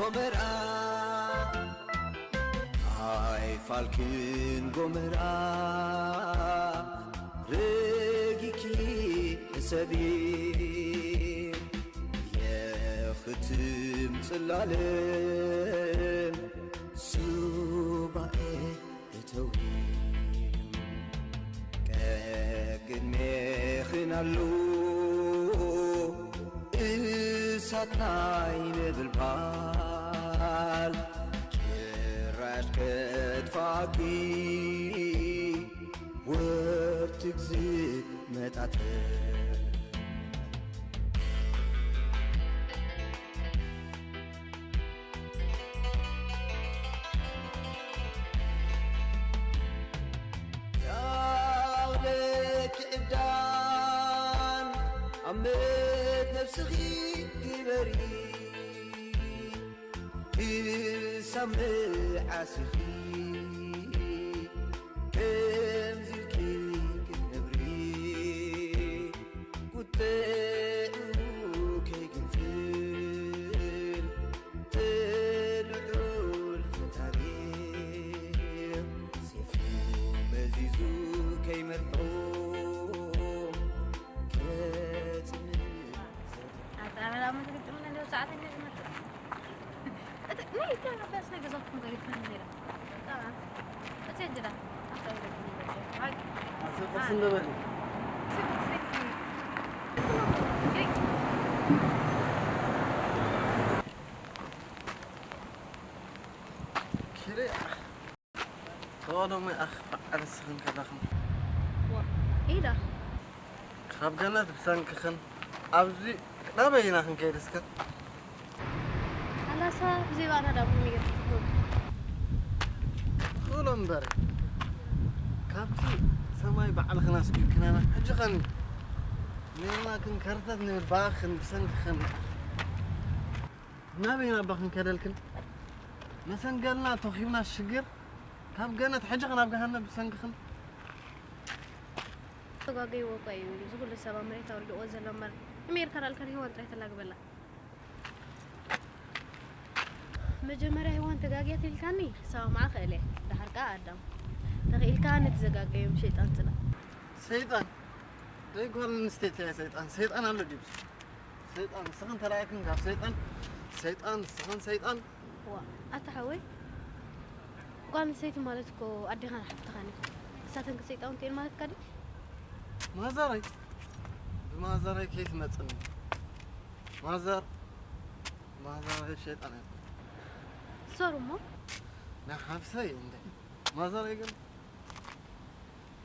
ጎመራ ኣይፋልክን ጎመራ ረጊኪ እሰቢ የኽትም ጽላለም ሱባኤ እተዊ ቀቅድሜኽን ኣሎ እሳት ናይ ነበልባል ጭራሽ ከጥፋኪ ወርትግ ዝመጣጠር ያውለኪ ዕብዳን ኣመት ነብስኺ ግበሪ ክሳብ መዓስኺ ከምዚ ኢልኪ ክትነብሪ ቁጥዕኡ ከይግንፍል ተልዑል ፈጣሪ ሴፉ መዚዙ ከይመርዖ ከጽንዕ ኣጣራራ መግጥም እንደ ሰዓተኛ ዝመጣ ናይ ተረፈስ ነገር ዛኩም ጋር ይፈን ነራ ኣጣራ እቴ ጅራ ኣጣራ ኪረይ ተዋሎሚ ኣኽ በዓል ስኽን ከለኽን ኢዳ ካብ ገነት ብሰንክኽን ኣብዚ ናበይ ኢና ክንከይድ እስከ ኣላሳ ብዘይ ባና ዳሞ ሚር ክእሎ እምበር ካብቲ ሰማይ ባዕልኽን ኣስጊድክናና ሕጂ ኸን ሜርና ክንከርተት ንብል ባኽን ብሰንክኽን ናበይ ናባ ክንከደልክን መሰንገልና ተኺብና ሽግር ካብ ገነት ሕጂ ኸን ኣብ ገሃነብ ብሰንክኽን ተጋገይዎ እኮ እዩ እዚ ኩሉ ሰብ ኣብ መሬት ኣውሪድዎ ዘሎ እምበር ንሜርካ ዳልካ ንሂዋን ጥራይ ተላግበላ መጀመርያ ሂዋን ተጋግየት ኢልካኒ ክሰማምዓ ክእል እየ ድሓር ከኣ ኣዳም ተኽኢልካ ነቲ ዘጋገዮም ሸይጣን ጽላእ ሰይጣን ደይ ጓል ኣንስተይቲ እያ ሰይጣን ሰይጣን ኣሎ ድዩ ሰይጣን ንስኽን ተላኢክን ካብ ሰይጣን ሰይጣን ንስኽን ሰይጣን ዋ ኣታ ሓወይ ጓል ኣንስተይቲ ማለት እኮ ኣዴኻን ሓፍትኻን እዩ ንሳተን ከ ሰይጣውንቲ እየን ማለትካ ድዩ ማዘረይ ብማዘረይ ከይትመፅኒ ማዘር ማዘረይ ሸይጣን እያ ሶር እሞ ናይ ሓፍሰይ እንደ ማዘረይ ግን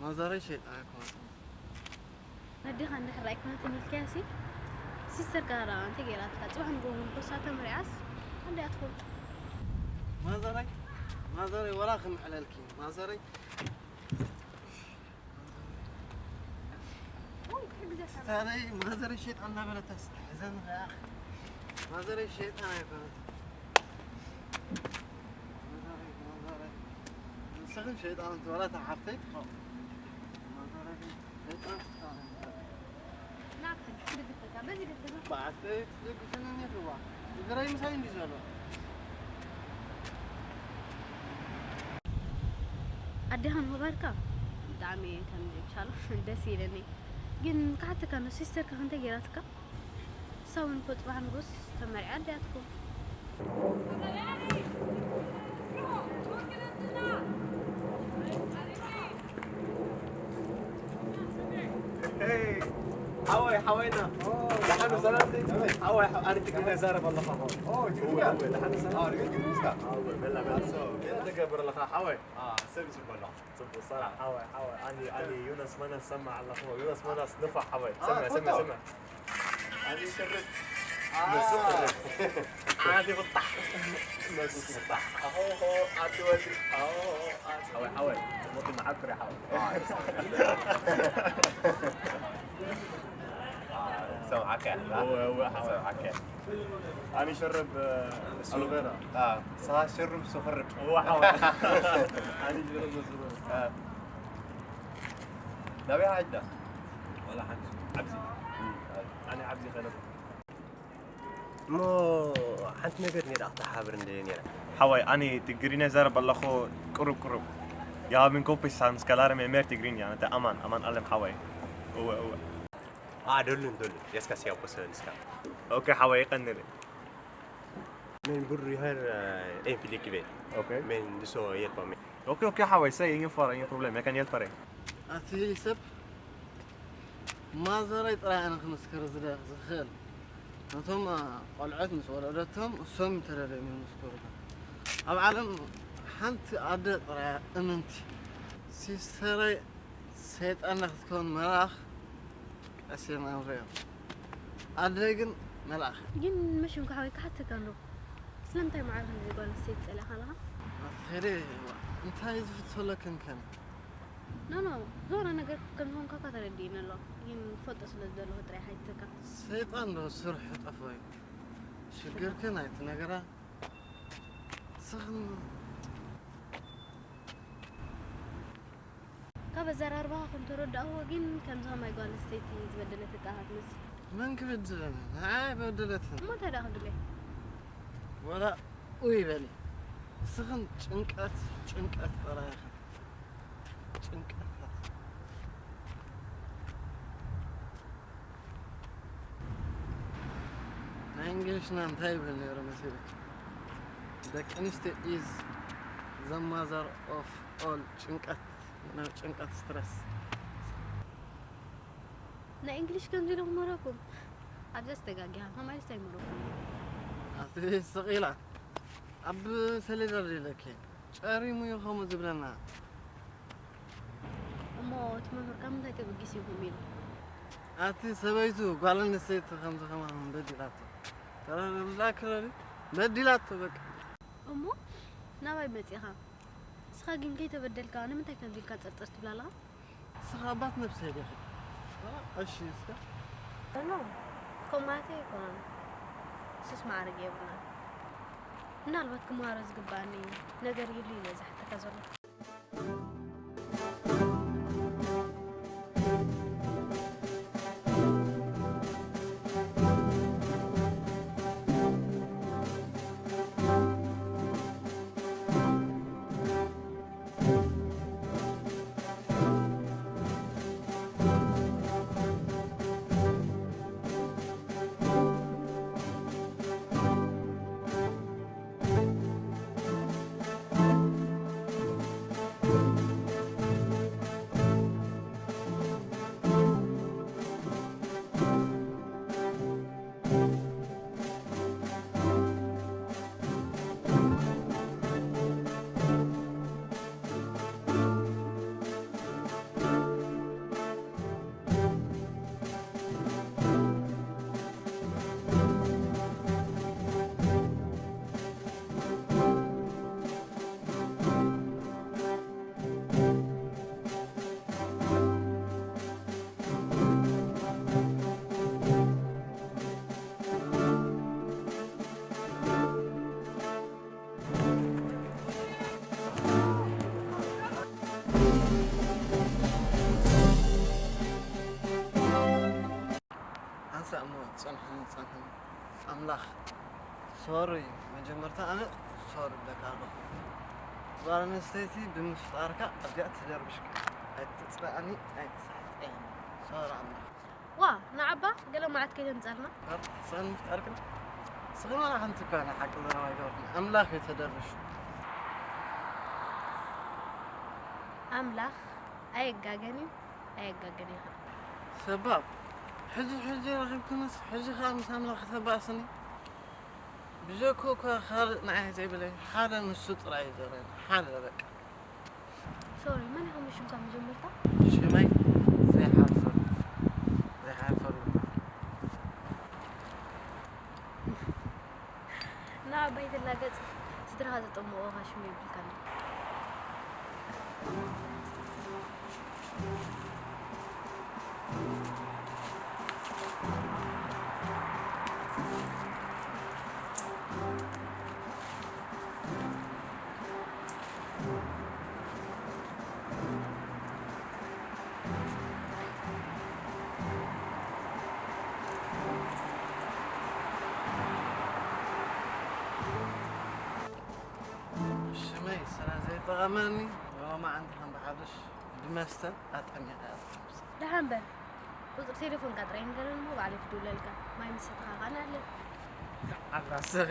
ማዘረይ ሸይጣን እያ ክመፅኒ ኣዴኻ እንድሕር ኣይኮነትን ኢልካያሲ ሲስተር ጋራ እንታይ ገይራትካ ፅባሕ ንጎ እውን ኮሳ ተምሪዓስ ኣደይ ኣትኾን ማዘረይ ማዘረይ ወላ ክምሕለልኪ ማዘረይ ወይ ክሕግዘካ ታረይ ማዘረይ ሸይጣን እናበለታስ ተሕዘን ያ ማዘረይ ሸይጣን ኣይኮነት ማዘረይ ማዘረይ ንስኽን ሸይጣን ትበላ ተሓፍተይ ትኸው ማዘረይ ግን ሸይጣን ትኸው ናብካ ክድግፈካ በዚ ገፈዛ በዓተይ ትደግፍንን የትዋ እግረይ ምሳይ እንዲ ዘሎ ኣዴኻ ምኽባርካ ብጣዕሚ ከም ቻሎ ደስ ኢለኒ ግን ክሓተካ ዶ ሲስተርካ ክንተ ገይራትካ ንሳ እውን እኮ ፅባሕ ንጎስ ተመሪዓ ኣደያትኩም ሓወይ ሓወይና ደሓን ሰላም ሓወይ ኣነ ትግርኛ ይዛረብ ኣለኻ ሓወይ ደሓን ሰላም በላ በላ እንታይ ትገብር ኣለኻ ሓወይ ሰብ ይፅበሎ ጽቡቅ ሰራሕ ሓወይ ሓወይ ኣኒ ኣኒ ዮናስ መናስ ሰማዕ ኣለኹ ዮናስ መናስ ንፋዕ ሓወይ ሰምዕ ሰምዕ ሰምዕ ኣኒ ሽርብ ንሱ ሽርብ ኣቲ ፍታሕ ንሱ ፍታሕ ኣሆ ኣቲ ወዲ ኣሆ ኣቲ ሓወይ ሓወይ ጽቡቅ መዓት ፍሬ ሓወይ ሰምዓካ እወ እወ ሓወይ ሰምዓካ ኣኒ ሽርብ ኣሎቬራ ሰሃ ሽርብ ሱኽርብ እወ ሓወይ ኣኒ ሽርብ ሱኽርብ ናበይ ሓጅዳ ወላ ሓንቲ ዓብዚ ኣነ ዓብዚ ከለብ እሞ ሓንቲ ነገር ነይራ ክትሓብር እንደልየ ነይራ። ሓወይ ኣነ ትግርኛ ይዛረብ ኣለኹ። ቁሩብ ቁሩብ። Jag har min kompis, han ska lära mig mer tigrinja. Han heter Aman, Aman Alem ሓወይ። እወ እወ። ኣደሉን ደሉን የስካ ሲያፖሰ ንስካ ኦኬ ሓወይ ይቀንል። Men bor du här eh, en flickvän? ኦኬ Men du ska hjälpa mig. ኦኬ ኦኬ ሓወይ፣ ሰይ፣ ingen fara, ingen problem, jag kan hjälpa dig. ኣቲ ሰብ ማዘረይ ጥራይ ኣነ ክምስክር ዝደ- ዝኽእል ነቶም አ፣ ቆልዑት ምስ ወለደቶም እሶም ተደለዮም ይምስክሩ። ኣብ ዓለም ሓንቲ ኣደ ጥራይ እምንቲ ሲስተረይ ሰይጣን ክትከውን መልኣኽ ቀሲም ኣንሪኦም ኣደ ግን መልኣኽ ግን መሽም ክሓወይ ክሓተካ ኣሎ። ስለምንታይ መዓር ከምዚ ጓል ኣንስተይቲ ጸሊእካ ኣለኻ? ኣትኸደ እንታይ ዝፍትፈለክን ከን ኖ ኖ ዝኾነ ነገር ከም ዝኾንካ እኳ ተረዲእኒ ኣሎ። ግን ፈልጦ ስለ ዝደለኹ ጥራይ ሓቲተካ። ሰይጣን ዶ ስርሑ ጠፍኦ እዩ። ሽግርክን ኣይትነገራ ስኽን ካብ ኣዘራርባኻ ከም ተረዳእዎ ግን ከምዚ ከማይ ጓል ኣንስተይቲ ዝበደለት እጣኻ ትመስል። መን ክብድለኒ ንዓ ኣይበደለትን። እሞ እንታይ ደኣ ክብድለይ? ወላ ኡይ በሊ እስኽን ጭንቀት ጭንቀት ጥራይ ኢኽን። ጭንቀት ናይ እንግሊሽና እንታይ ይብል ነይሩ መሲሉ? ደቂ ኣንስትዮ is the mother of all ጭንቀት ጭንቀት stress። ናይ እንግሊሽ ከምዚ ኢለ ክመረኩም ኣብዛ ዝተጋጊኻ ከማይ ስታይ መረኩም። ኣቲ ስቕ ኢላ ኣብ ሰሌዳ ኢለኪ ጨሪሙ እዩ ከምኡ ዝብለና። እሞ እቲ መምህር ካብ ምንታይ ተበጊሱ እዩ ከምኡ ኢሉ? ኣቲ ሰበይቱ ጓል ኣንስተይቲ ከምዚ ከማኹም በዲላቶ ተረዳእክለኒ በዲላቶ በቃ። እሞ ናባይ መጺኻ? ንስኻ ግን ከይተበደልካ ንምንታይ ከምዚ ኢልካ ጸርጸር ትብል ኣለኻ? ንስኻ ኣባት ነብሰይ ዲኺ? እሺ እስከ ኖ ከምኡ ማለተይ ኣይኮነን። እሱስ ማዕርግ የብልናን። ምናልባት ክመሃሮ ዝግበኣኒ ነገር ይህሉ ኢለ ዝሓተካ ዘለኹ። ኣንሳ እሞ ጸንሐኒ ጸንሐኒ ኣምላኽ ሶሪ መጀመርታ ኣነ ሶሪ ብለካ ኣለኹ። ጓል ኣንስተይቲ ብምፍጣርካ ኣብዚኣ ትደርብሽካ ኣይትጽላኣኒ ኣይትስሕቀኒ ሶሪ ኣምላኽ። ዋ ንዓባ ገለ መዓት ከይተምጻልና። ስኽን ምፍጣርክን ስኽን ዋላ ሓንቲ እኳ ናይ ሓቂ ዘረባ ኣይገበርክን ኣምላኽ እዩ ተደርብሹ። ኣምላኽ ኣየጋገን እዩ ኣየጋገን ኢኻ። ሰባብ ሕጂ ሕጂ ረኺብክንስ ሕጂ ኸኣ ምስ ኣምላኽ ከተባእስኒ ብጀኮ እኳ ካልእ ንዓይ ዘይብለይ ሓደ ንሱ ጥራይ እዩ ዘለኒ ሓደ በቃ። ሶሪ መን ኢኹም ሽምካ መጀመርታ? ሽመይ ዘይሓፍር ዘይሓፍር ይበሃል። ንዓባይ ትላገጽ ስድራኻ ዘጠምቑኻ ሽሙ የብልካን። እመኒ፣ ሎማዓንቲ ከም ብሓድሽ ብመስተ ኣጠሚቐ እያ ትሓምስ። ደሓን በል። ቁጽሪ ቴሌፎንካ ጥራይ ንገረኒ እሞ ባዕለይ ክድውለልካ። ማይ መሰተኻ ኸኣ ንኣለ። ዓራሰኺ፣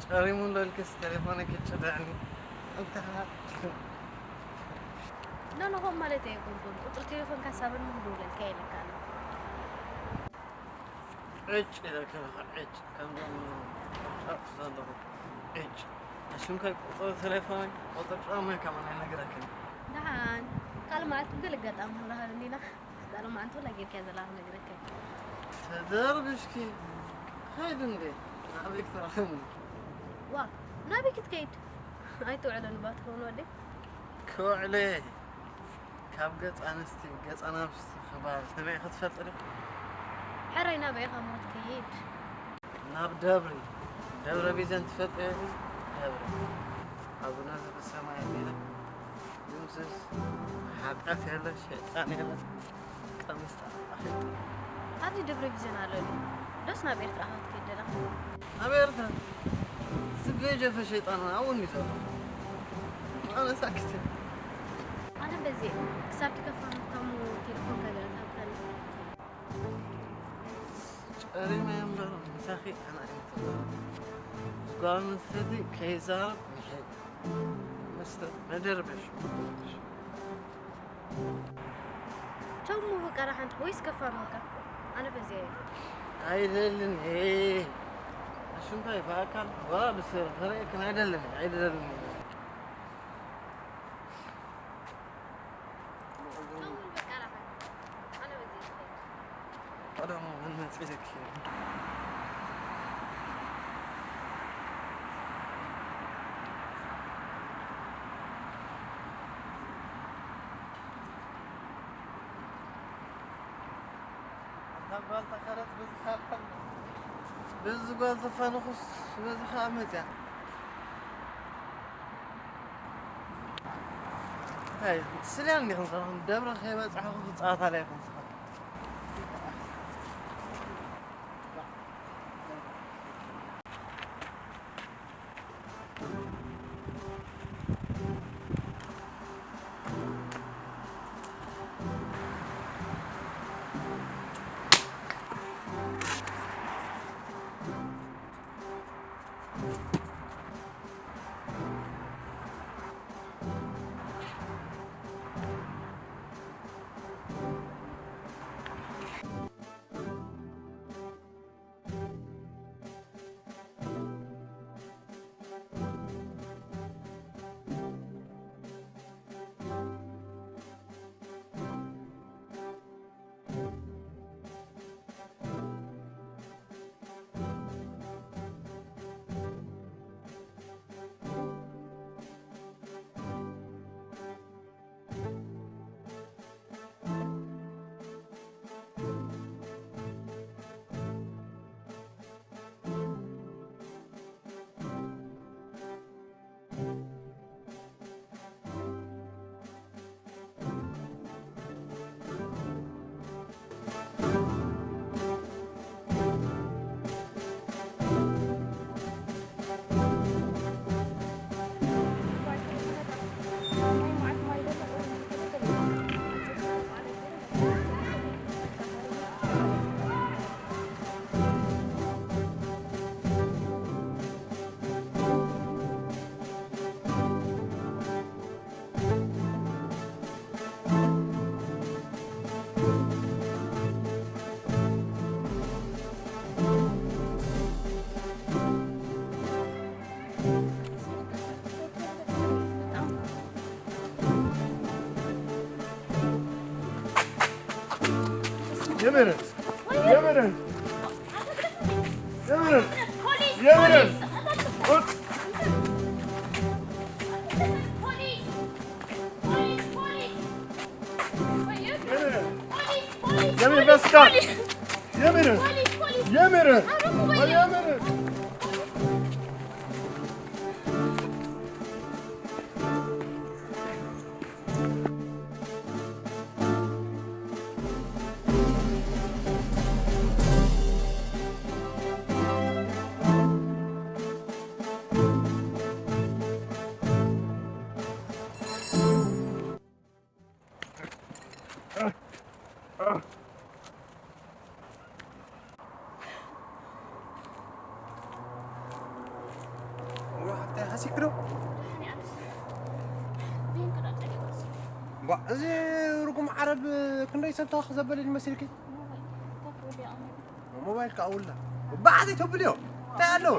ጨሪሙ ኣሎ ኢልክስ ቴሌፎነይ ክትጭድዕኒ። እንተ ኖ፣ ኖ፣ ከምኡ ማለተይ ኣይኮንኩን። ቁጽሪ ቴሌፎንካ ሳበኒ ክድውለልካ ኢለካ ኣሎ። ዕጭ ኢለካ ኢኻ፣ ዕጭ። ከምዞም ጨርቂ ዘለኹ ዕጭ። ኣሽምካይ ቁጽሪ ቴሌፎነይ፣ ቁጽሪ ጫማይ ከማን ኣይነግረክን። ደሓን፣ ካልእ መዓልቲ ብገለ ኣጋጣሚ ክንራኸብ እንዲና። ዛሎ መዓልቲ ወላ ጌርካያ ዘላ ክነግረካ። ተደርብሽኪ፣ ኸይድ እንዴ? ናበይ ክትረኸብኒ? ዋ፣ ናበይ ክትከይድ? ኣይትውዕለን እባ ትኸውን ወደይ። ክውዕለ፣ ካብ ገጽ ኣንስቲ፣ ገጽ ኣናብስቲ ክባል ሰሚዕኺ ትፈልጢ ዲኺ? ሕራይ ናበይ ኢኻ እሞ ትከይድ? ናብ ደብሪ፣ ደብረ ቢዘን ትፈልጢ ኢኺ? ደብሪ። ኣቡነ ዘበሰማያት ኢለ፣ ድምስስ፣ ሓጢኣት የለ፣ ሸይጣን የለ። ቀምስ ተኣኺሉ። ኣብዚ ደብረ ቢዘን ኣሎ ድዩ? ዶስ ናብ ኤርትራ ኢኻ ክትከይድ ደለኻ? ናብ ኤርትራ? ዝገጀፈ ሸይጣን ኣብኡ እንድዩ ዘሎ። ኣነ ሳክት እየ። ኣነ በዚ ክሳብ ትከፋ ምካሙ ቴሌፎንካ ገለ ትሃብካኒ። ጨሪመ እምበር ምሳኺ ኣነ ኣይምተዛረብኩ። ጓል ኣንስተይቲ ከይዛረብ ምሕል። መስተ መደርበሽ። ቻው እሞ በቃ ደሓን፣ ወይስ ከፋ በቃ? ኣነ በዚያ እየ። ኣይደልን፣ ኤ፣ ኣሽምታይ ብኣካል ወላ ብስልኪ ክርእየክን ኣይደልን፣ ኣይደልን። ቻው በል በቃ ደሓን፣ ኣነ በዚያ እየ። ቀደሙ ምን መጺእልኪ? ኣታ ጓል ተኸረት በዚ ኻልከል። በዚ ጓል ተፋንኹስ በዚ ኸኣ መጽያ። እንታይ፣ ስልያን ዲኹም ዘለኹም? ደብረ ከይበጻሕኹ ክጻወት ኣለይኩም ስኻ። የምር የምር የምር የምር የምር በስታ የምር የምር የምር ወይ ሓፍተይ፣ ሃሲክ ዶ? ባ፣ እዚ ርጉም ዓረብ ክንደይ ሰብ ተኸኽ ዘበለ ይመስልኪ? ሞባይል ከኣ ውላ። ባዕ ዘይተብልዮ። እንታይ ኣለዎ?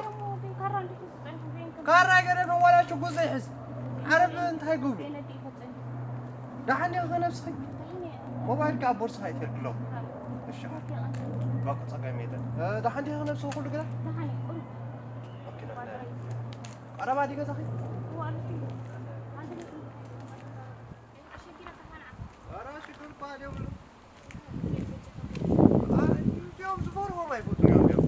ካራ ገለ ነው ዋላ ሽጉጥ ዘይሕዝ። ዓረብ እንታይ ግብሩ? ደሓን ዲኺ ነብስኺ? ሞባይል ከኣ ቦርስኻ ኣይትሄድሎ። እሺ። ባኮ ጸጋይ ሜዳ። እ፣ ደሓን ዲኺ ነብስኺ ኩሉ ግዳ? ኦኬ፣ ደስ ይላል። ቀረባ ዲ ገዛኺ? ኧረ ሽግር እኳ የብሉን። ኣይ፣ እዚኦም ዝፈርዎም ኣይፈቱን እዮም እንዲያው።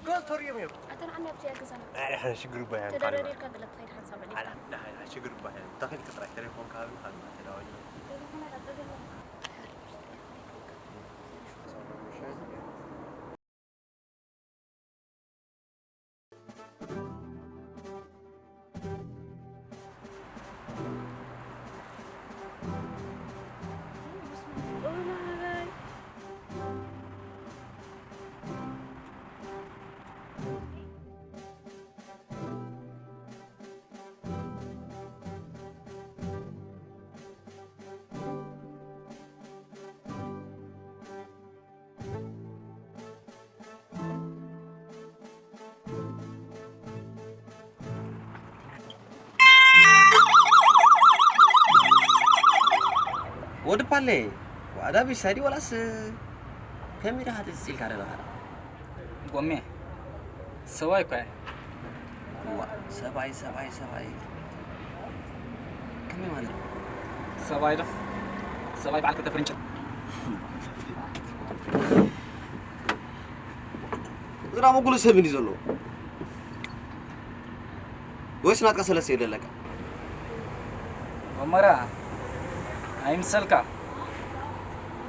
ገዝ ተርዮም እዮም። ኣታ ንዓኒ ኣብዚ ኣይገዛና። ኣይ፣ ሓደ ሽግር እባ እያ። ተደራዲርካ ጥለ ትኸይድ ሓንሳብ ዕሊልካ። ኣላ፣ ደሓን፣ ሽግር እባ እያ። ተኺልኪ ጥራይ ቴሌፎን ካብ ካልእ ተዳወሊ። ቴሌፎን ኣላ፣ ጸገም የለን። ወዲ ፓሌ፣ ዋዕዳ ቢሳይዲ ወላስ ከመይ ዲኻ ትጽልካ ዘለኻ? ጎሜ፣ ሰብኣይ እኮ እየ። እዋ፣ ሰብኣይ፣ ሰብኣይ፣ ሰብኣይ። ከመይ ማለት? ሰብኣይ ዶ? ሰብኣይ በዓል ክልተ ፍርንጭ። ግራ መጉሉ ሰብ እንዲ ዘሎ። ወይስ ናትካ ሰለስተ እዩ ዘለካ? መመራ፣ ኣይምሰልካ።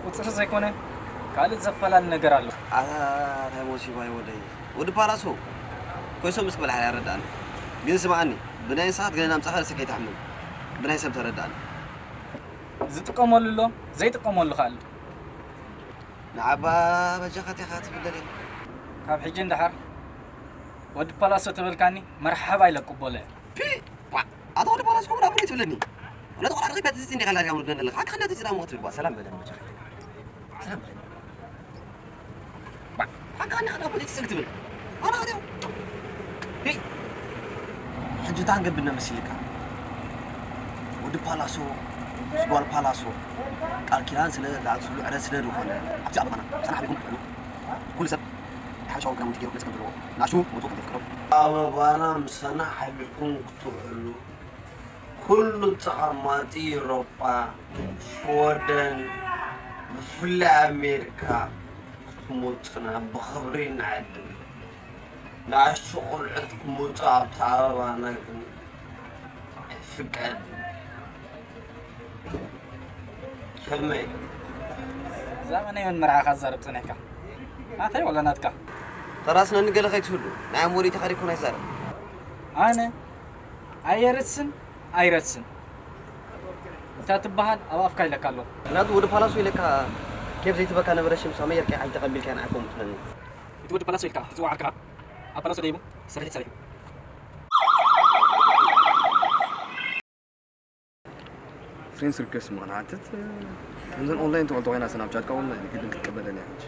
ቁጽሪ ዘይኮነ፣ ካልእ ዘፈላሊ ነገር ኣሎ። ኣታ፣ እንታይ ሞሲባ እዩ ወደይ። ወዲ ፓላሶ፣ ኮይሶም ምስ ክብል ሓይሊ ኣይረዳእን። ግን ስምዓኒ፣ ብናይ እንስሳት ገለ ናምጻኻ ርእሲ ከይትሓምም። ብናይ ሰብ ተረዳእን። ዝጥቀመሉ ኣሎ፣ ዘይጥቀመሉ ከኣ ኣሎ። ንዓባ በጃኻ ቴኻ ትብል ደሊኻ። ካብ ሕጂ እንድሓር ወዲ ፓላሶ ተበልካኒ፣ መርሓባ ኢለ ክቅበሎ እየ። ፒ! ዋ! ኣታ ወዲ ፓላሶ ከምኡ ዳቦ ትብለኒ። ነቲ ቆልዓ ርኺብ በቲ ዝጽንዲ ካላ ዳሞ ትደን ኣለኻ። ሓቂ ከንዳቲ ዝዳሞ ክትብል ባ፣ ሰላም በለኒ በጃኻ። ሰላም በለኒ። ባ፣ ሓቂ ከንዳ ዳቦ ትጽንዲ ትብል። ኣና ወዲያው። ፒ! ሕጂ እንታይ ክንገብር ኢና መሲልካ? ወዲ ፓላሶ፣ ምስ ጓል ፓላሶ፣ ቃል ኪዳን ስለ ዝኣትሉ ዕረ ስለ ዝኾነ፣ ኣብቲ ኣበባና ምሳና ሓቢርኩም ክትውዕሉ፣ ኩሉ ሰብ ሓበሻዊ ክዳውንቲ ገይሩ ክመጽእ ከም ዘለዎ፣ ንኣሽቱ መጹ ከም ዘፍቅዶም። ኣበባና ምሳና ሓቢርኩም ክትውዕሉ፣ ኩሉ ተቐማጢ ኤውሮጳ፣ ሽወደን፣ ብፍላይ ኣሜሪካ ክትመጹና ብኽብሪ ንዕድም። ንኣሽቱ ቆልዑት ክመጹ ኣብቲ ኣበባና ግን ኣይፍቀድን። ከመይ? እዛ መን መን መርዓኻ ትዛረብ ጸኒሕካ? ናተይ ወላ ናትካ? ተራስነኒ ገለ ከይትህሉ። ናይ ኣሞሪትኻ ዲኮን ኣይዛረብ። ኣነ ኣየርስን ኣይረስን። እንታ ትበሃል ኣብ ኣፍካ ኢለካ ኣለኹ። ምኽንያቱ ወዲ ፓላሶ ኢለካ ኬፍ ዘይትበካ ነበረ ሽም ሳመይ የርቀ ኣይተቐቢልካ ንዓኮም ትብለኒ። እቲ ወዲ ፓላሶ ኢልካ ትጽውዓካ ኣብ ፓላሶ ደይቡ ስርሒት ሰሪሑ። ፍሬንድስ ሪኩዌስት ምኽንያትት ከምዘን ኦንላይን ትወልቶ ኮይና ስናፕቻትካ ኦንላይን ግድን ክትቀበለኒ እያ ሕጂ።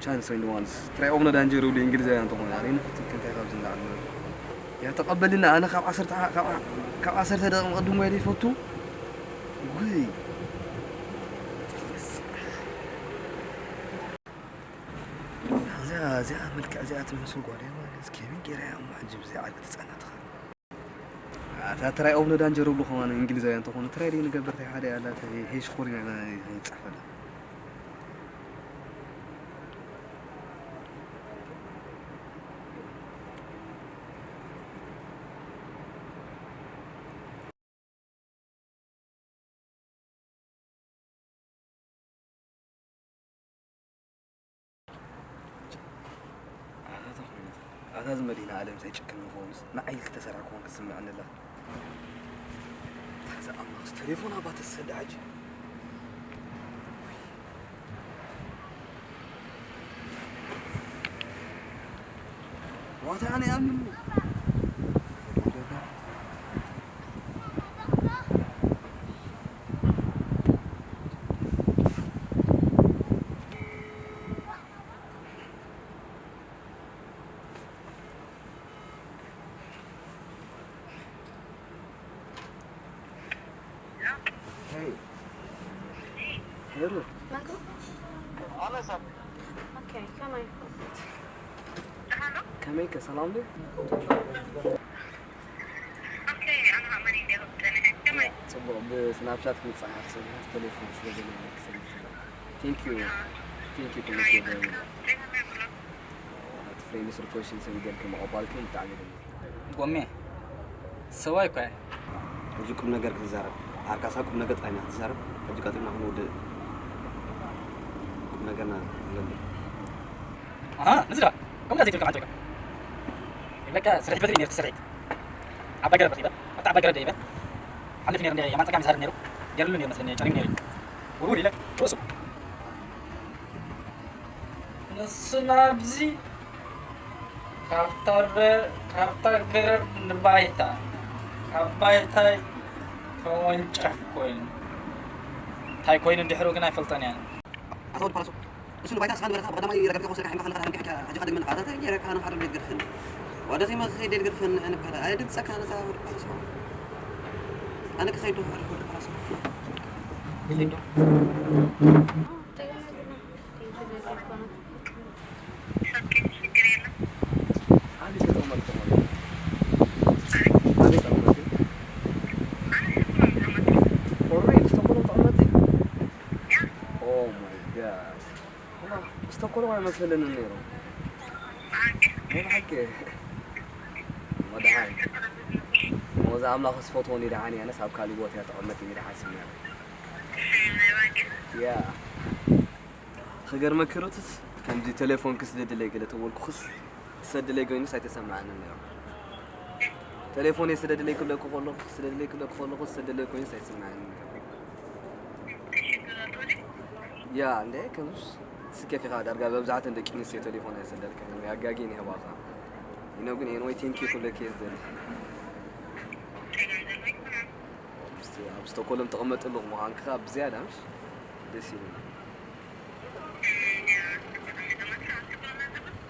ቻንስ ወይን ዋንስ ትራይ ኦፍ ኖ ዳንጀር ይብሉ እንግሊዛውያን እንተኾኑ ኣነ ንፍትክ እንታይ ካብዚ እንዳዓሉ ያ ተቐበልና ኣነ ካብ ዓሰርተ ካብ ዓሰርተ ደቂቕ መቐድም ወይ ይፈቱ። ውይ እዚኣ እዚኣ መልክዕ እዚኣ ትመስል ጓል እያ ማለት ከመይ ገይራ እያ እሞ ሕጂ ብዘይ ዓርቂ ትጸንሕ ትኽእል? ኣታ ትራይ ኦፍ ኖ ዳንጀር ይብሉ ከማን እንግሊዛውያን እንተኾኑ ትራይ ደይ ንገብር እንታይ ሓደ ኣላ ሄይ ሽኮሪና ይጻፈላ። ኣታ ዝኾነት ኣታ ዝመዲና ኣለም ሳይጭክን ምኾንስ ንዓይ ዝተሰራ ክኾን ክስምዕ እንላ። ታዛ ኣማስ ቴሌፎን ኣባ ተሰዳ ሕጂ። ኣታ ኣነ ኣምን Hey. Hey. Hello. Mango? Okay, come on. ከመይ ከ ሰላም ዶ? ጽቡቕ፣ ብስናፕቻት ክንጸሓፍ ስለ ቴሌፎን ስለ ዘለኒ ክሰልፍ። Thank you. Thank you ክብለኪ እየ። እቲ ፍሬንድስ ሪኮሽን ሰብ ይገልክ ምቕባልኪ ብጣዕሚ ደስ ጎሜ፣ ሰብኣይ እኮ እየ። ሕጂ ቁም ነገር ክትዛረብ ዓርካሳ ቁም ነገር ጥራይ ኢና ክትዛረብ። ሕጂ ቀጢልና ክንውድእ ቁም ነገርና ንገምር። ኣሃ፣ እዚ ዳ ከምዛ ዘይትብል ከማን ትብል። ይብለካ ስርሒት በትሪ ነይሩ ትስርሒት። ዓባይ ገረብ ረኺበ፣ ኣብታ ዓባይ ገረብ ደይበ። ሓልፍ ነይሩ እንደ የማን ጸጋም ይዛረብ ነይሩ። ገርሉ ነይሩ መስለኒ፣ ጨሪም ነይሩ። ውርውር ኢለ፣ ርእሱ። ንሱ ናብዚ ካብታ በ-፣ ካብታ ገረብ ንባይታ፣ ካብ ባይታይ ተወንጨፍ ኮይኑ። እንታይ ኮይኑ እንድሕሩ ግን ኣይፈልጦን እየ። ኣቶ ወዲ ፓላሶ፣ እሱ ንባይታ ንስኻ ንበረኻ ብቐዳማይ ረጋግጽካ ወሰድካ ሓሚኻ ከለኻ ሃምካ ሕጂ፣ ሕጂ ከደግመልካ። ኣታ እንታይ ገይረካ ንሓድር ቤት ገድፈኒ። ወደኺ መኽኸይ ቤት ገድፈኒ፣ ኣነ ብሓደ ኣየድምጸካ ነታ ወዲ ፓላሶ። ኣነ ክኸይድ ዶ፣ ወዲ ፓላሶ? ክኸይድ ዶ? ኣበይ ተቐመጥኩም? ኣበይ ተቐመጥኩም? ኦሬ፣ ስቶኮሎም ተቐመጥቲ? Oh my God። እማ፣ ስቶኮሎም ኣይመሰለንን ነይሩ። ናይ ብሓቂ። ወደሓን። ሞዛ ኣምላኽ ዝፈትዎ ንደሓን እያ፣ ኣነስ ኣብ ካሊእ ቦታ እያ ተቐመጥ ንደሓን ስምያ። ያ። ክገርመኪ ሩትስ፣ ከምዚ ቴሌፎን ክስደድለይ ገለ ተበልኩኽስ፣ ትሰድለይ ኮይኑስ ኣይተሰማዓንን ነይሩ። ቴሌፎነይ ስደድለይ ክብለኪ ከለኹ፣ ስደድለይ ክብለኪ ከለኹ፣ ስደድለይ ኮይኑስ ኣይሰማዓንን ነይሩ። ያ፣ እንደ ከምስ ስከፊኻ ዳርጋ በብዛሕተን ደቂ ኣንስትዮ ቴሌፎን ኣይሰደልካ፣ ኣጋጊ እየ ባኻ። ይነው ግን ኤንወይ ቴንኪ ክብለኪ እየ ዝደሊ። ኣብ ስቶኮሎም ተቐመጥ ኣለኹ ምዃንካ ብዝያዳ ምሽ ደስ ኢሉኒ።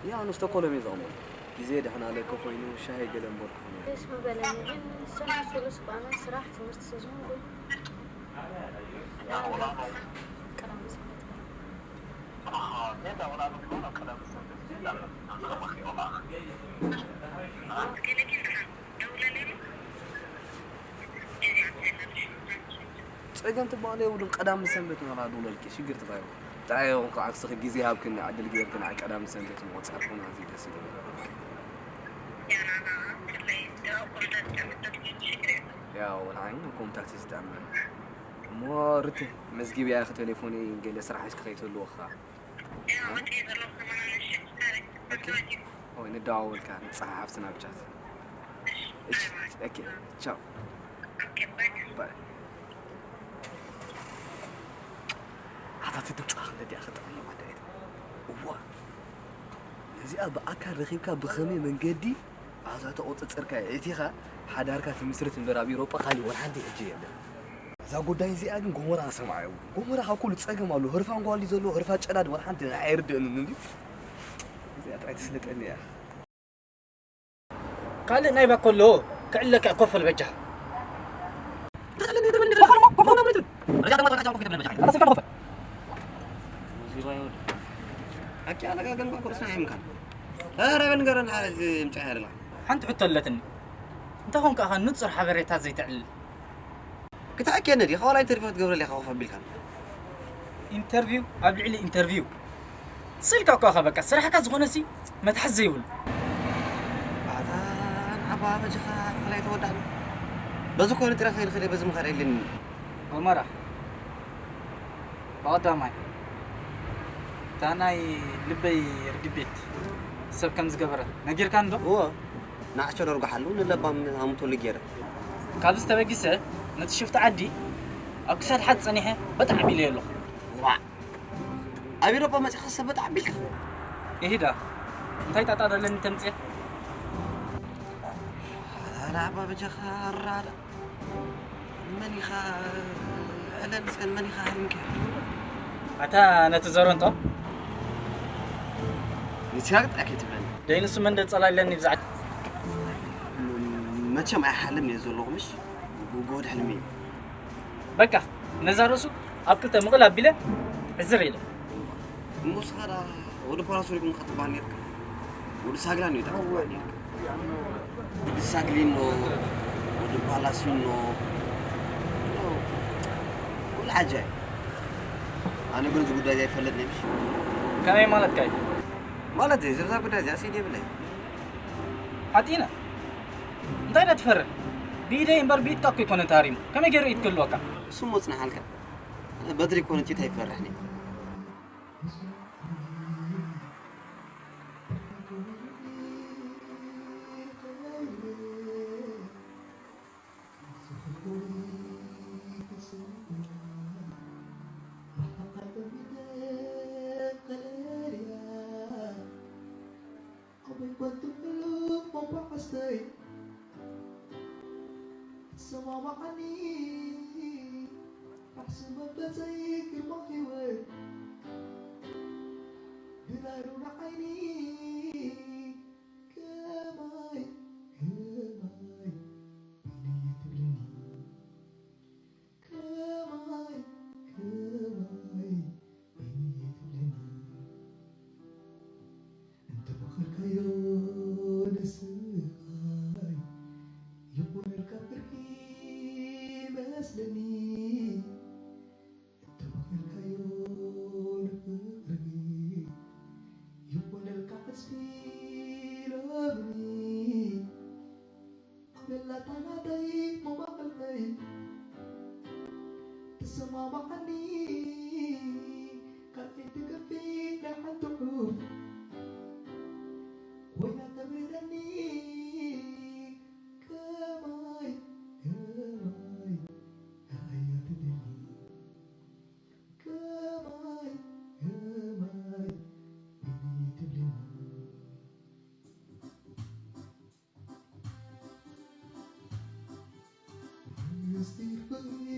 ያ፣ ንስቶኮሎም እየ ዘቐመጥኩ። ግዜ ደሕና ለከ ኮይኑ ሻሂ ገለ እምበር ክኾነ። ደስ ምበለኒ፣ ግን ሰሙን ሱሉስ ብኣና ስራሕ ትምህርቲ ስለ ዝኾንኩ፣ ቀዳም ሰንበት። ጸገም ትበሃል የብሉን። ቀዳም ሰንበት ኢና ደውለልኪ፣ ሽግር ትባዩ። ጥራይ ይኹን ከዓ ክስኺ ግዜ ሃብክኒ፣ ዕድል ገይርክኒ፣ ኣይ ቀዳም ሰንበት ምቑጻርኩና እዚ ደስ ኢሉ። ያው፣ ንዓይ ኮምታት እዩ ዝጠዕመኒ። እሞ ርቴ፣ መዝጊብ ያኺ ቴሌፎነይ ገለ ስራሕ ሒዝኪ ከይትህልዎ ኸዓ። ኦኬ። ኦይ፣ ንደዋወል ከኣ፣ ንጸሓሓፍ ስናፕቻት። እሺ፣ ኦኬ፣ ቻው። ባይ። ኣታ እቲ ድምጻ ክንደይ እያ ክጥዕም ኣዳይት። እዋ። ነዚኣ ብኣካል ረኺብካ ብኸመይ መንገዲ ኣብዛ ተቆጸጸርካ እቲኻ ሓዳርካ ትምስርት እምበር ኣብ ኤውሮጳ ካልእ ወላ ሓንቲ ሕጂ የለን። እዛ ጉዳይ እዚኣ ግን ጎመራ ክሰምዓ የብሉን። ጎመራ ካብ ኩሉ ጸገም ኣሎ። ህርፋን ጓል ድዩ ዘለዎ፣ ህርፋ ጨዳ ድዩ፣ ወላ ሓንቲ ኣይርድእንን እንድዩ። እዚኣ ጥራይ ትስልጠኒ እያ። ካልእ ናይ ባኮ ኣሎ፣ ክዕለካ ኮፈል በጃ። ሓቂ ኣነጋገርካ ኩርስና ኣይምካን። ኧረ በል ንገረና፣ ሓረግ ምጽእ ያደላ። ሓንቲ ሕቶ ኣለትኒ። እንታይ ኾንካ ኢኻ ንጹር ሓበሬታ ዘይተዕልል? ክተኣኪየኒ ዲኻ ዋላ ኢንተርቪው ክትገብረለይ ኢኻ ኮፍ ኣቢልካ? ኢንተርቪው ኣብ ልዕሊ ኢንተርቪው። ስልካ እኳ ኸ በቃ ስራሕካ ዝኾነሲ መትሓዚ ዘይብሉ። ኣታ ንዓባ በጃኻ ክላይ ተወዳእኒ። በዚ ኮነ ጥረ ኸይድ ኸይድ በዚ ምኸድ የለን። ጎመራ። ብቐዳማይ፣ እታ ናይ ልበይ ርግቢት ሰብ ከም ዝገበረት ነጊርካ እንዶ? እወ፣ ንኣሽቶ ደርጓሓሉ ንለባም ኣሙቶሉ ገይረ። ካብዚ ተበጊሰ፣ ነቲ ሽፍቲ ዓዲ ኣብ ክሳድ ሓት ጸኒሐ በጣዕ ኣቢለዮ ኣለኹ። ዋዕ! ኣብ ኤውሮጳ መጺኻ ሰብ በጣዕ ኣቢልካ? ኢሂዳ፣ እንታይ ጣጣ ደለኒ ተምጽእ? ላዕባ በጃኻ ኣራዳ። መን ኢኻ? ዕለል እስከ መን ኢኻ ሃሪምካ? ኣታ ነቲ ዘሮንጦ ንስኻ ጥራሕ ከይትብለኒ። ደይ ንሱ መን ደጸላልለኒ ብዛዕባ መቸም ኣይሓልም እየ ዘለኹ ምሽ ጉድ ሕልሚ እዩ። በቃ ነዛ ርእሱ ኣብ ክልተ ምቕል ኣቢለ ዕዝር ኢለ። እሞ ንስኻ ደኣ ወዲ ፓላሶ ሪኩም ክትበሃል ነርካ። ወዲ ሳግላ እዩ ትበሃል ነርካ። ወዲ ሳግሊኖ፣ ወዲ ፓላሲኖ፣ ኩሉ ዓጃይ። ኣነ ግን እዚ ጉዳይ እዚ ኣይፈልጥን እየ። ከመይ ማለትካ እዩ? ማለት ዝርዛ ጉዳይ እዚኣ ሲዲ የብለይ። ሓጢነ እንታይ ኢና ትፈርሕ? ብኢደይ እምበር ብኢድካ እኮ ኣይኮነን ተሃሪሙ። ከመይ ገይሩ ኢድ ክህልወካ? እሱ እሞ ጽንሓልካ። በትሪ ኮነ ቲታ ይፈርሕኒ። ኣበይ ኮን ትብሉ መባዕስተይ ትሰማማዓኒ ራሕሲ መበፀይ ግርማ ህይወት ብናይ ሩና ዓይኒ ከማይ ከማይ በይነየ ትብለኒ ከማይ ከማይ በይነየ ትብለኒ እንተመኸርካዮ ንስኻይ ይኾነልካ ፍርሒ መስለኒ እንተመኸርካዮ ንፍቕሪ ይኾነልካ ዕፅፊ ሎሚ ኣበላታ ናተይ መዋቕልተይ ትሰማማዓኒ ካልኣይቲ ገፊ ናይ ሓንቲ ዑፍ ኮይና ተምህረኒ ከማይ ከማይ ኣያ ትደሊ ከማይ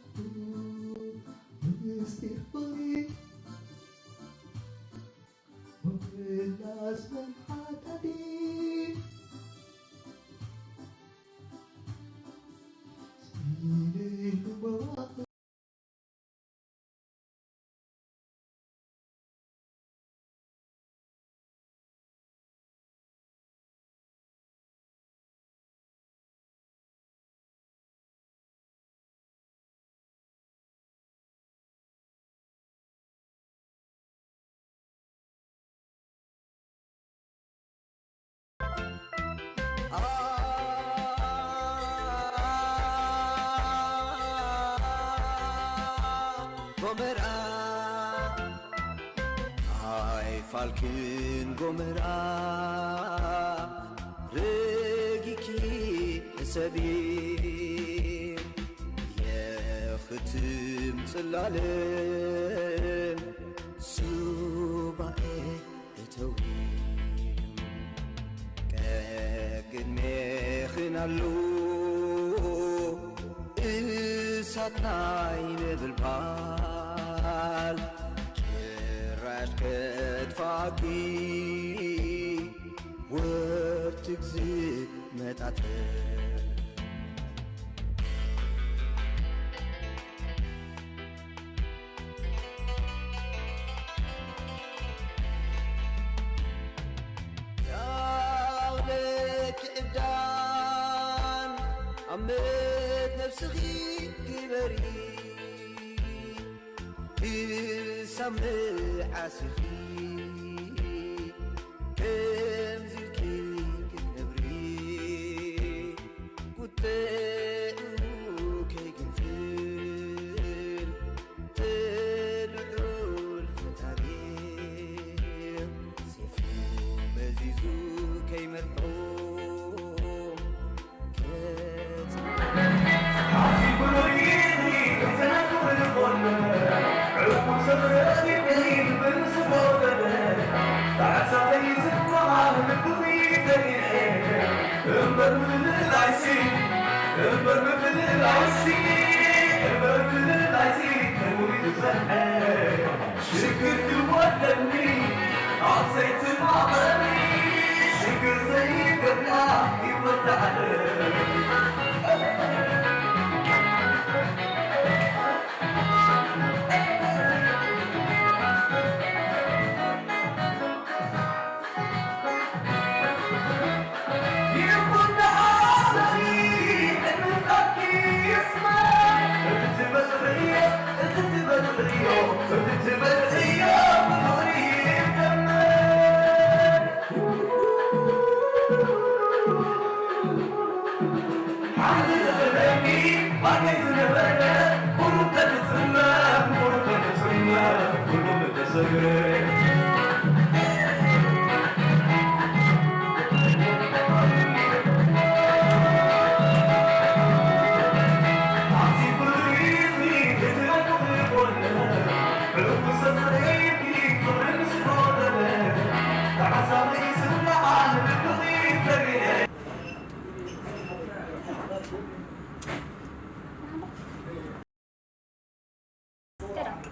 ከማይ በይነይ ትብለኒ ጎመራ ኣይፋልክን ጎመራ ረጊኪ ሕሰቢ የኽትም ጽላለ ሱባኤ እተዊ ቀቅድሜኽን ኣሎ እሳት ናይ ነበልባል ጭራሽ ከጥፋኪ ወርትግ ዝመጣጠር ያውለኪ ዕብዳን ኣብ መት ነብስኺ ግበሪ ክሳብ መዓስኺ ከምዚ ኢልኪ ክትነብሪ ቁጥዑ ከይግንፍል ተልዑል ፈጣሪ ሴፉ መዚዙ ከይመርሖም እምበር ምፍልላይሲ፣ እምበር ምፍልላይሲ፣ ክቡር ይብዛሕ። ሽግር ክወደኒ፣ ኣብ ዘይትማቐኒ፣ ሽግር ዘይገጥማ ይፈታሕ።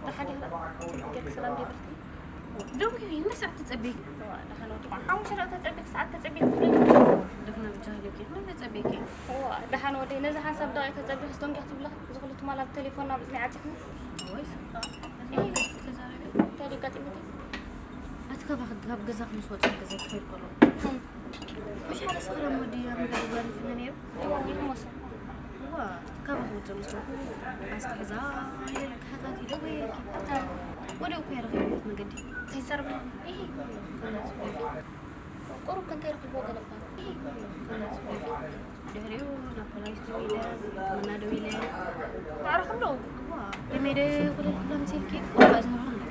ደሓን ዲኻ? ጌርክ ሰላም ዶ ይብልኪ? ደንጉዩ፣ እንደ ሰዓት ተጸቢክ። ደሓን ወዲ፣ ሓሙሽተ ደቂቕ ተጸቢክ፣ ሰዓት ተጸቢክ ትብለኒ። ደፍና ብቻ ህልክ፣ እንደ ጸቢክ። እዋ፣ ደሓን ወዲ፣ ነዚ ሓንሳብ ደቂቕ ተጸቢክ፣ ዝደንጉያ ትብለኻ፣ እዚ ኩሉ ትማል ኣብ ቴሌፎን ናብ እዝኒ ዓጺኽኒ። ወይ ስኻ፣ እንታይ ኢልኪ ተዛረቢ? እንታይ ደጋጢምኪ? ኣቲ ካባኺ፣ ካብ ገዛኺ ምስ ወጻእኪ ገዛ ክኸይድ ከሎ። እም። ምሽ ሓደ ሰኽራም ወዲ ኣብ መገዲ ጓል ይፍነ ነይሩ? እዋ፣ ይመስል። እዋ፣ ካባኺ ውፅእ ምስ በልኩ፣ ኣስክሕዛ ኢለ ክሓታት ኢለ ወይ ኢልኪ። ወዲኡ እኮ የረኺብኩ መገዲ። እንታይ ዝዛረብ ኣለኹ? ኢሂ፣ ከምዚ በልኪ። ቁሩብ ከ እንታይ ረኺብዎ ገለ እኳ? ኢሂ፣ ከምዚ በልኪ። ድሕሪኡ ናብ ፖሊስ ደዊለ፣ ሕክምና ደዊለ። ማዕረ ኩሉ? እዋ፣ ከመይ ደ ኩሉ ኩሎም ሲልኪ፣ ቁሩብ ኣዝንኹም ነገር።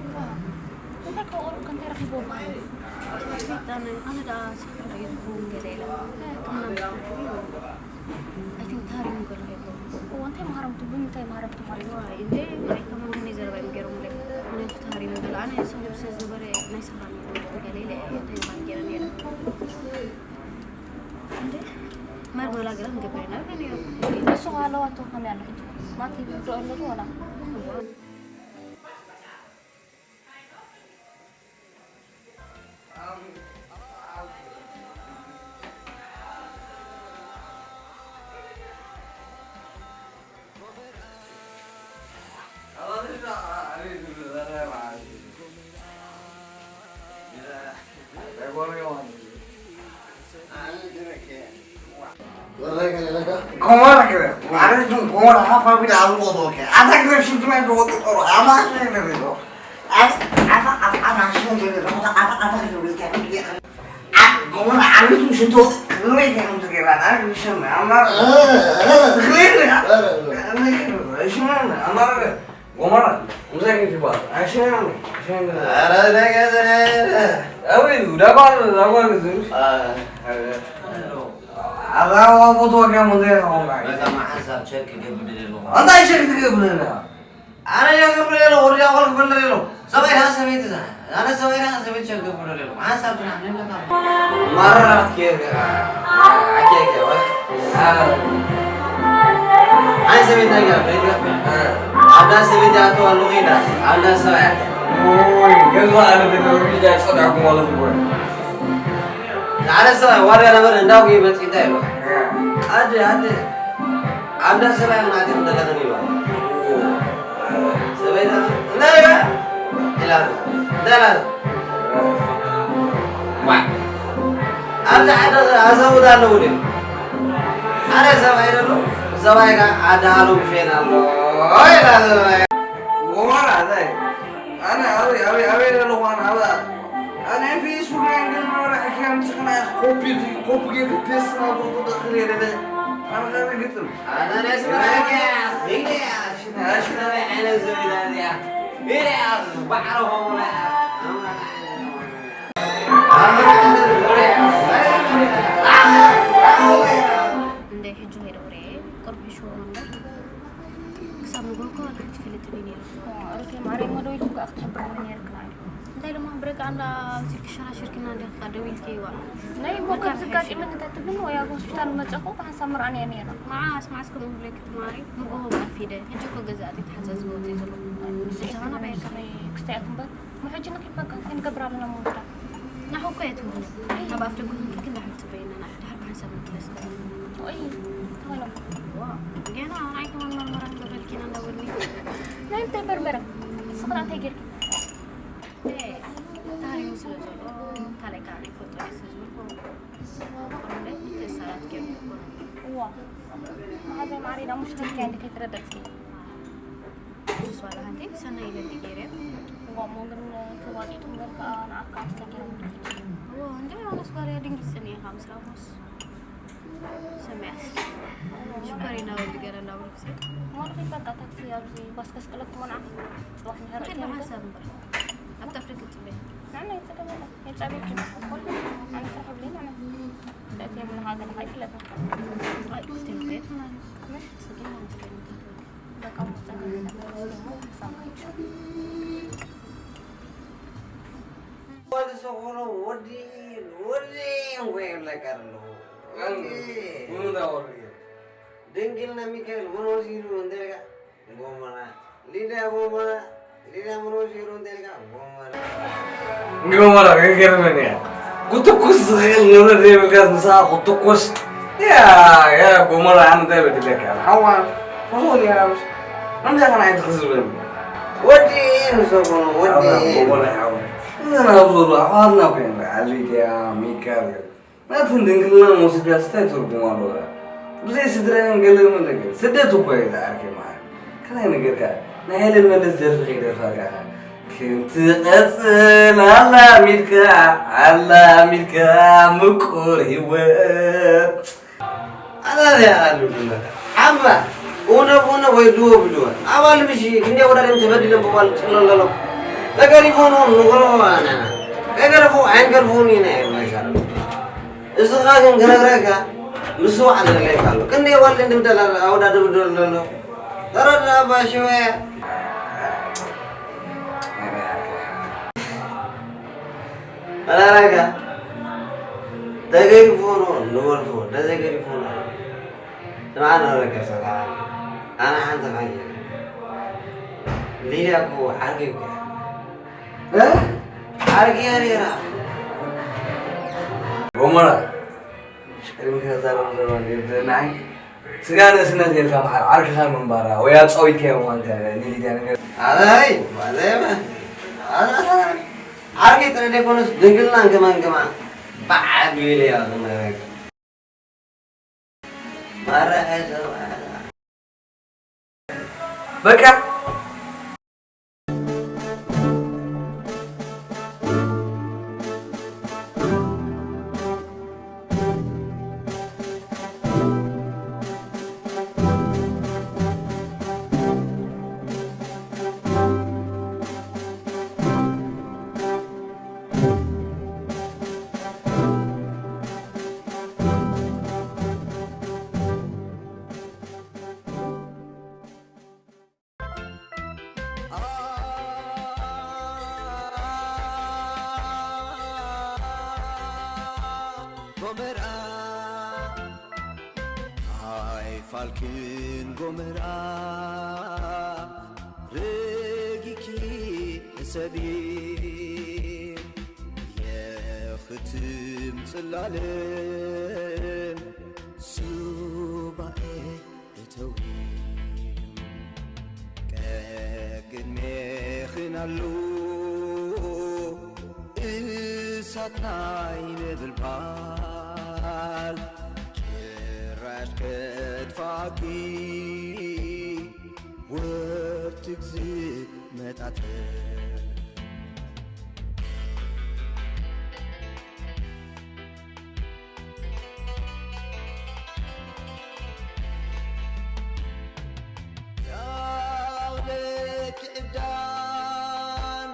እዋ። እንታይ ከ ቁሩብ ከ እንታይ ረኺብዎ እኳ? ትምህርቲ ቤት ኣነ፣ ኣነ ደኣ ስፍራ እዩ ዝኸውን ገለ ኢለ። ሕክምና ምስ ከድኩ፣ I think ተሃሪሙ ገለ ጌርዎ። እዎ፣ እንታይ ማህረምቱ? ብምንታይ ማህረምቱ ማለት እዩ? ዋይ፣ እንዴ፣ ናይ ከማን ከመይ ዘረባ እዮም ገይሮምለይ? ምክንያቱ ተሃሪሙ ገለ፣ ኣነ ሰብ ስለ ዝነበረ ናይ ሰኽራም እዩ ገለ ኢለ፣ እንታይ ማለት ገይረ ነይረ? እንዴ፣ መርመራ ገለ ክንገብር ኢና፣ ብለን ነይሮም። ንሱ ከ ኣለዋ፣ እቶ ከመይ ኣሎ ሕጂ? ማቲ ይርድኦ ኣሎ ዶ ዋላ? እዎ። ጎመራ ግረ። ማለት ግን ጎመራ ፋብሪካ አብቆ ዶከ። አታ ግረ ሽንት ቤት ወጡ ጦሩ። አማ ሽንት ቤት ነው። አታ፣ አታ፣ አታ ሽንት ቤት ነው። አታ፣ አታ ሽንት ቤት ነው። ጎመራ አብሪቱ ሽንት ቤት ነው። አታ ሽንት ቤት ነው። አማ ትክክል ነው። እሺ፣ አማ ጎመራ፣ ሙዛይክ ይባል። አሸናሚ፣ አሸናሚ። ኧረ ደገ-፣ አቤሉ፣ ዳባር፣ ዳባር ዝም። አ-፣ አራዋ ፎቶ ወጋ ሙዛይክ ሆንጋ። በቃ፣ ማ ሐሳብ ቸክ ገብር ደለሎ። አንተ ቸክ ትገብር ደለሎ። አረ ቸክ ገብር ደለሎ፣ ወርጃ ወልክ ፈልደር ደለሎ። ሰበይ ዳ ሰበይ ትዛ። ኣነ ሰበይ ዳ ሰበይ ቸክ ገብር ደለሎ። ማ ሐሳብ ትናን እንደካ። ማራት ኬ-፣ አ-፣ አ-፣ ኬ-፣ ኬ-፣ ወ-፣ አ-፣ ኣይ ሰበይ እንታይ ገይራ? እንታይ ገይራ? ኣዳ ሰበይቲ ኣቶ ኣለኹ ኢላ፣ ኣዳ ሰብኣይ ኣትያ። ኦይ፣ ገዛ ኣነ ተደርቢ ዳይ ጸዳዕኩ ማለት እኮ እዩ። ንዓለ ሰብኣይ ዋዳ ነበር እንዳው ይመጽእ እንታይ ይብሎ? ኣደ፣ ኣደ፣ ኣዳ ሰብኣይ ምን ኣትያ እንደለኸን ይብሎ። ሰበይታ፣ እንታይ ኢላ? እንታይ ኢላ? ዋ። ኣብዚ ሓደ ኣዛውድ ኣለዉ ድዩ? ሓደ ሰብኣይ ዘሎ፣ ሰብኣይ ከኣ ኣዳሃሎም ፌን ኣሎ ኢላ ሰብኣይ። ጎማራ፣ እንታይ? ኣነ ኣበይ፣ ኣበይ፣ ኣበይ ዘለኹ ኣነ? ኣብ፣ ኣነ ፌስቡክ ናይ ገለ መብራህቲ ከም ጽቕና ኮፒ፣ ኮፒ ጌርክ ፔስት ናብ ዝወጡ ደኽል የለ። ኣነ ከመይ ግጥም? ኣነ ናይ ስምራ እያ፣ እያ፣ እያ፣ ሽታ፣ ሽታ ናይ ዓይነት ዘመዳ እያ። እያ፣ ባዕሮ ሆሞና እያ። እንደ ሕጂ ሄደ ወሬ ቁርብ ይሽወር መንበር። ካብ ንጎ እኮ ወላ ሓንቲ ፍልጥ እዩ ነይሩ። ሩቴ ማርያም፣ ወደ ወይልኩም ከኣ ክትሕብርኒ ነይርክና እዩ። እንታይ ደሞ ብረቃ እንዳ ኣምሲልኪ ሸራሽርክና እንዲኻ ደዊልኪ ይዋ። ናይ እሞ መካን ካብ ዝጋጢመኒ ሓይሽ እንታይ ትብልኒ ወይ ኣብ ሆስፒታል መጸኹ ብሓንሳብ ምርኣን እየ ነይራ። መዓስ፣ መዓስ ከምኡ ክብለኪ ትማሪ? ንጎ ኣርፊደ። ሕጂ እኮ ገዛ ኣትየ ተሓጻጽበ ወጺእ ዘለኹ። ብስሕተና ባየካ። ክስታይ ኣትንበር። ሕጂ ንኺድ በቃ እንታይ ንገብር ኣለና መወዳ? ናኹ እኮ እየ ትብሉ። ኣብ ኣፍ ደገ ኮንኪ ግን ድሓር ትጽበይና፣ ድሓር ብሓንሳብ ንመለስ። ወይ፣ ተኾይኖም። ዋ፣ ገና ናይ ከማን መርመራ ንገብረልኪ ኢና እንዳበልኒ። ናይ እንታይ መርመራ? ንስኽና እንታይ ጌርኪ? ኤ፣ ታሪሙ ስለ ዘሎ፣ ካልኣይ ከዓ ናይ ፈልጦ እየ ስለ ዝበልኩ፣ ቆርበተይ ክልተ ሰዓት ገይሩ እኮ ነው። እዋ፣ መሓዘይ ማዕረይ፣ ናብ ሙሽኪል ከይትረዳእኪ። ሱስ ዋላ ሓንቲ ሰናይ ኢለኒ ገይረ። እዋ፣ እሞ ግን ተዋጢጡ እምበር ከዓ ንዓካ ኣስተኪራ። እዋ፣ እንደ ኣነስ ባርያ ድንጊጽ እኔ ካብ ምስ ራሞስ። ሰሚዐስ? ሽኮሪና ወዲ ገረ እንዳበልኩ ሴት። እሞ ንኺድ በቃ ታክሲ ኣብዚ ባስ ከስቅለኩም ንዓ። ጽባሕ ንሕረ ንኺድ ብሓንሳብ እምበር። ኣብታ ፍርቂ ጽበይ። ንዓና ይጸገመና። የጻቤት ይመስል። ኣነ ስራሕ ብለይ ንዓና። ተእትየምና ሃገር ሃይፍለትና። ኣይ፣ ክልተ ምክንያት ሆናለሁ። መሽ ጽጌ ማለት ነው። በቃ፣ ወዲ ሰኾኖ ወዲ፣ ወዲ እንኳ ይብለካ ኣለኹ። ወዲ። ምኑ እንዳወረደ? ድንግልና ሚካኤል ምን ወሲዱ እንተ ኢልካ፣ ጎመራ። ሊዳ ጎመራ፣ ሊዳ ምን ወሲዱ እንተ ኢልካ፣ ጎመራ። ጎመራ፣ ገርመን እያ። ክትኩስ ዝኽእል ንብረት ዘይብልካ ምሳኻ ክትኩስ። ያ፣ ያ፣ ጎመራ፣ ኣነ እንታይ በዲለካ? ሓዋ፣ ፍኹን እያ፣ ምስ፣ ከምዚኣ ከነ ኣይትኽዝበኒ። ወዲ፣ ንሰኹም፣ ወዲ። ኣባ፣ ጎመራ፣ ሓዋ። እዘን ኣብ ዞሩ ኣሕዋትና ኮይነን፣ ኣሊድያ፣ ሚካል፣ ናትን ድንግልና መውሰድካስ እንታይ ትርጉም ኣለዎ? ብዘይ ስድራን ገለ መለገ ስደት እኮ እዩ ዝዓርከይ መዓር። ካልኣይ ነገር ከኣ ናይ ሄለን መለስ ደርፊ ከይደርፋልካ ኢኻ። ክንትቐጽል ኣላሚድካ፣ ኣላሚድካ ምቁር ህይወት። ኣዛርያ ኣሉ ድመታ። ሓባ፣ እውነ ብእውነ ወይ ድወ ብድወ። ኣባል ምሽ ክንደይ ወዳደም ተበዲሎም ብባል ጽሎ ኣለሎ። ተገሪፎ ነው ንግሮ ኣናና። ከገረፉ ኣይንገርፉን ኢና ይመሻል። እስኻ ግን ክነግረካ ምስዋዕ ዘለካ ኣሎ። ክንደይ ዋልድ እንድምደላ ኣወዳድብ ደሎ። ተረዳ ባሽወያ። መላላይካ ተገይፎ ነው ንወልፎ፣ ተዘገይፎ ነው። ስምዓ ንረከ ሰብዓ። ኣነ ሓንቲ ኻየ። ሊድያ እኮ ዓርኪ እኮ። እ? ዓርኪ እያ ነይራ። ጎመራ። ቅድሚ ከዛረብ ዘሎ ንዓይ ስጋ ንእስነት ኔርካ መሓር ዓርክኻ ምንባራ ወይ ኣጻዊትካዮ ምዃንካ ንሊድያ ነገር። ኣይ፣ ኣይ፣ ኣይ፣ ዓርከይ ጥረ ደይኮነስ ድንግልና እንከማን ከማ ብዓቢኡ ኢለ እያ ዝነግረካ። ማራ፣ ኣይ፣ ሰብኣ። በቃ። ጎመራ ኣይፋልክን ጎመራ ረጊኪ ሕሰቢ የኽትም ጽላለም ሱባኤ እተዊ ቀቅድሜኽን ኣሎ እሳት ናይ ነበልባል ጭራሽ ከጥፋኪ ወርትግ ዝመጣጠር ያውለኪ ዕብዳን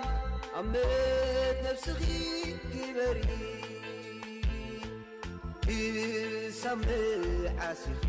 ኣብ መት ነብስኺ ግበሪ ክሳብ መዓስ ኢኺ